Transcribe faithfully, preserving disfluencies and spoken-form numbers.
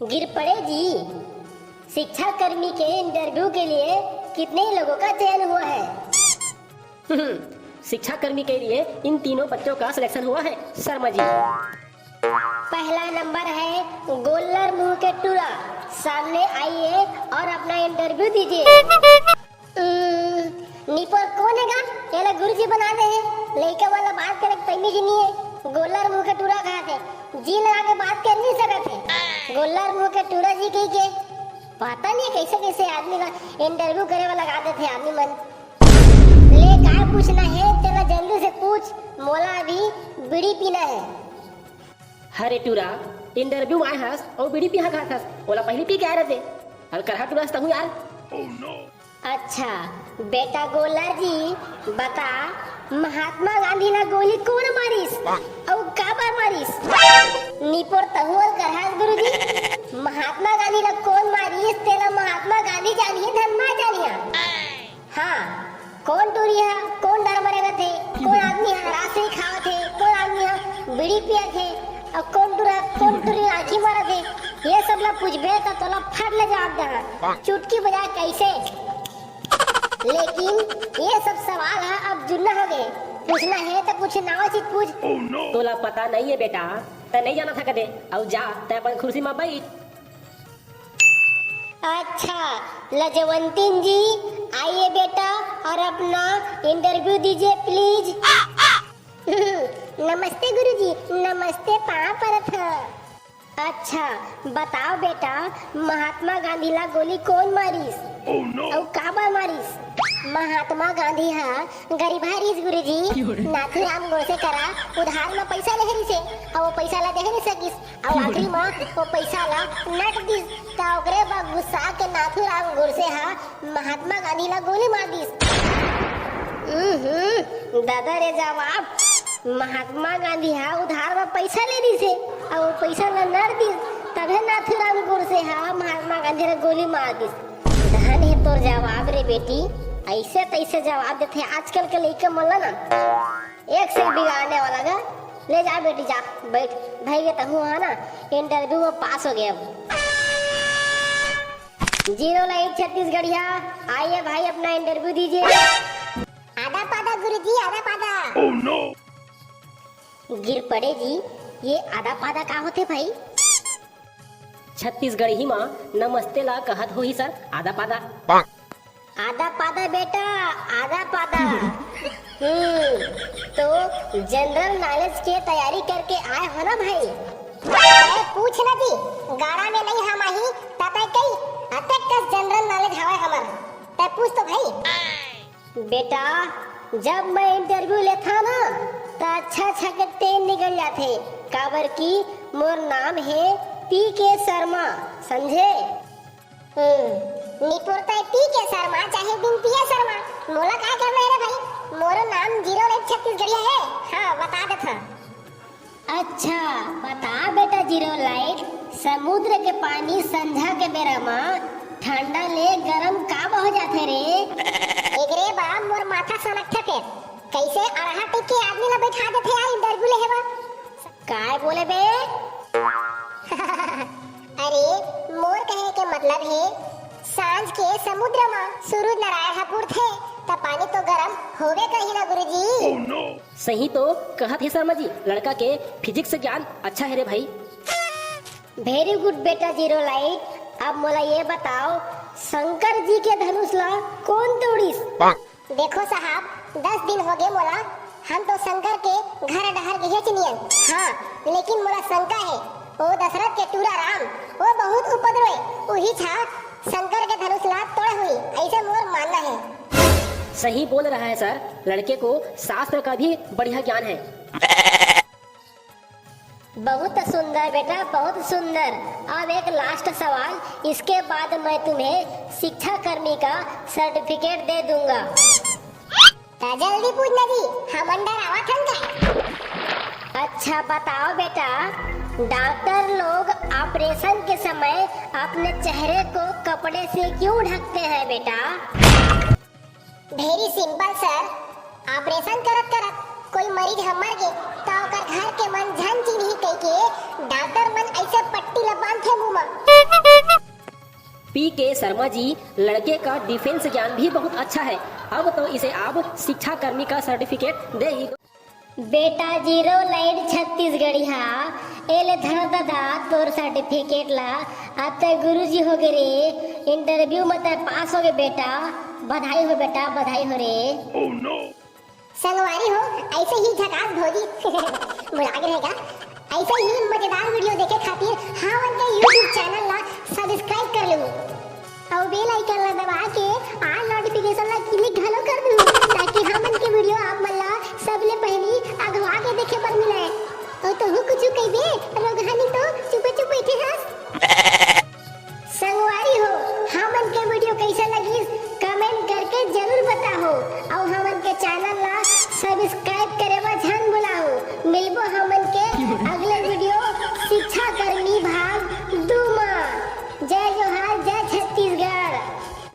गिरपड़े जी, शिक्षा कर्मी के इंटरव्यू के लिए कितने लोगों का चयन हुआ है? शिक्षा कर्मी के लिए इन तीनों बच्चों का सिलेक्शन हुआ है शर्मा जी। पहला नंबर है गोल्लर मुंह के टूरा, सामने आइए और अपना इंटरव्यू दीजिए। उम्म, निपोर कोन हे गा? एला गुरुजी बना दे हे। लइका वाला बात करे के तमीज नइ हे। गोल्लर मुंह के टूरा कहाथे। जी लगा के बात कर नइ सकत हे। गोल्लर मुंह के टूरा जी कहिके। पता नइ हे कइसे कइसे आदमी ला इंटरव्यू करे वाला लगा देथे आदमी मन। ले, काय पूछना हे तेला जल्दी से पूछ, मोला अभी बीड़ी पीना हे। हरे टूरा, इंटरव्यू आए हस अउ बीड़ी पीहा खात हस, ओला पहिली पी के आए रहिते। अलकरहा टूरा हस तहूं यार। अच्छा, बेटा गोल्लर जी, बता, महात्मा गांधी ला गोली कोन मारिस? अउ काबर मारिस? निपोर तहूं अलकरहा हस गुरुजी। महात्मा गांधी ला कोन मारिस, तेला महात्मा गांधी जानिए, धन मैं जानिया। हाँ, कोन टूरी हा, कोन डर मरे रथे, कोन आदमी हा राजश्री खावत हे, कोन आदमी हा बीड़ी पियत हे, अउ कोन टूरा, कोन टूरी आंखी मारत हे, ये सब ला पूछबे त तोला फट ले जवाब देहा। चुटकी बजा कइसे? लेकिन ये सब सवाल हा अब जुन्ना हो गए, पूछना हे त कुछ नवा चीज पूछ। तोला पता नइ हे बेटा, तैं नइ जानत हस कदे, अउ जा, तैं अपन कुर्सी मा बइठ। अच्छा, लजवंतीन जी, आइए बेटा और अपना इंटरव्यू दीजिए प्लीज। नमस्ते गुरुजी, नमस्ते, पाँव परत हंव। अच्छा, बताओ बेटा, महात्मा गांधी ला गोली कोन मारिस? अउ काबर मारिस? महात्मा गांधी हा गरीबहा रिहिस गुरुजी, नाथूराम गोडसे करा उधार म पइसा लेहे रिहिसे, अउ वो पइसा ला दे नइ सकिस, अउ आखिरी म वो पइसा ला नट दिस, त ओकरे बाद गुस्सा के नाथूराम गोडसे हा महात्मा गांधी ला गोली मार दिस। उहुं, दादा रे जवाब, महात्मा गांधी हा उधार म पइसा ले रिहिसे, अउ वो पइसा ला नट दिस, तभे नाथूराम गोडसे हा महात्मा गांधी ला गोली मार दिस। धन हे तोर जवाब रे बेटी, अइसे तइसे जवाब देथे आजकल के लइका मन ला ना, एक से एक बिगाड़ने वाला गा। ले जा बेटी जा, बइठ, भइगे तहूं हा ना, इंटरव्यू म पास हो गे अब। जीरो लाइट छत्तीसगढ़िया, आइए भाई अपना इंटरव्यू दीजिए। आदा पादा गुरुजी, आदा पादा। गिरपड़े जी, ये आदा पादा का होथे भाई? छत्तीसगढ़ी मा नमस्ते ला कहत होही सर, आदा पादा। आदा पादा बेटा, आदा पादा। हम्म, तो जनरल नॉलेज के तैयारी करके आए हो ना भाई? अरे पूछ ना जी, गाड़ा में नइ हमाही, त तैं कही, अतेक कस जनरल नॉलेज हवय हमर। तैं पूछ तो भाई। बेटा, जब मैं इंटरव्यू लेथंव ना, त अच्छा अच्छा के तेल निकल जाथे, काबर कि मोर नाम हे पी के शर्मा, समझे? हम्म, निपोर तैं पी के शर्मा चाहे बिन पिए शर्मा, मोला का करना हे रे भाई? मोरो नाम जीरो लाइट छत्तीसगढ़िया हे। हाँ, बता देथंव। अच्छा, बता बेटा जीरो लाइट, समुद्र के पानी संझा के बेरा म ठंडा ले गरम काबर हो जाथे रे? एकरे बर मोर माथा सनकथे फेर। कइसे अड़हा टिक के आदमी ला बइठा देथे यार इंटरव्यू लेहे बर? काय बोले बे? अरे, मोर कहे के मतलब हे, सांझ के समुद्र म सूरज नारायण ह पुरथे, त पानी तो गरम होबे करही ना गुरुजी। सही तो कहत हे शर्मा जी, लड़का के फिजिक्स ज्ञान अच्छा हे रे भाई। Very good बेटा जीरो लाइट। अब मोला ये बताओ, शंकर जी के धनुष ला कोन तोड़िस? देखो साहब, दस दिन होगे मोला, हम तो शंकर के घर डहर गेहेच नियन। हाँ, लेकिन मोला शंका हे, ओ दशरथ के टूरा राम, ओ बहुत उपद्रवी, उहीच हा शंकर के धनुष ला तोड़े होही, अइसे मोर मानना हे। सही बोल रहा है सर, लड़के को शास्त्र का भी बढ़िया ज्ञान है। बहुत सुंदर बेटा, बहुत सुंदर। अब एक लास्ट सवाल, इसके बाद मैं तुम्हें शिक्षा कर्मी का सर्टिफिकेट दे दूंगा। त जल्दी पूछ ना जी, हमन डरावत हन का? अच्छा बताओ बेटा, डॉक्टर लोग ऑपरेशन के समय अपने चेहरे को कपड़े से क्यों ढकते हैं बेटा? Very simple sir, ऑपरेशन करत करत कोई मरीज ह मर गे, त ओकर घर के मन झन चिन्ही कहिके डॉक्टर मन अइसे पट्टी ल बांधथे मुंह म। पी के शर्मा जी, लड़के का डिफेंस ज्ञान भी बहुत अच्छा है। अब तो इसे आप शिक्षा कर्मी का सर्टिफिकेट दे ही दो। बेटा जीरो लाइन छत्तीसगढ़िया, ए ले धर ददा तोर सर्टिफिकेट ला। अब तै गुरुजी हो गे रे, इंटरव्यू में तै पास हो गे बेटा। बधाई हो बेटा, बधाई हो रे। संगवारी हो, ऐसे ही झकास भौजी बुला के रहेगा। ऐसे ही मजेदार वीडियो देखे खातिर हमन के YouTube चैनल ला सब्सक्राइब कर लेहू। अउ बेल आइकन ला दबा के आल नोटिफिकेशन ला क्लिक घलो कर दू, ताकि हमन के वीडियो आप मन ला सबले पहली अगवा के देखे बर मिले। अउ तहू कुछु कहिबे, रोगहानी तो चुपे चुप बैठे हस। संगवारी हो, हमन के वीडियो कैसे लगिस, कमेंट करके जरूर बताओ। अउ हमन के चैनल ला सब्सक्राइब करे बर झन भुलाओ। मिलबो हमन के अगले वीडियो शिक्षा कर्मी भाग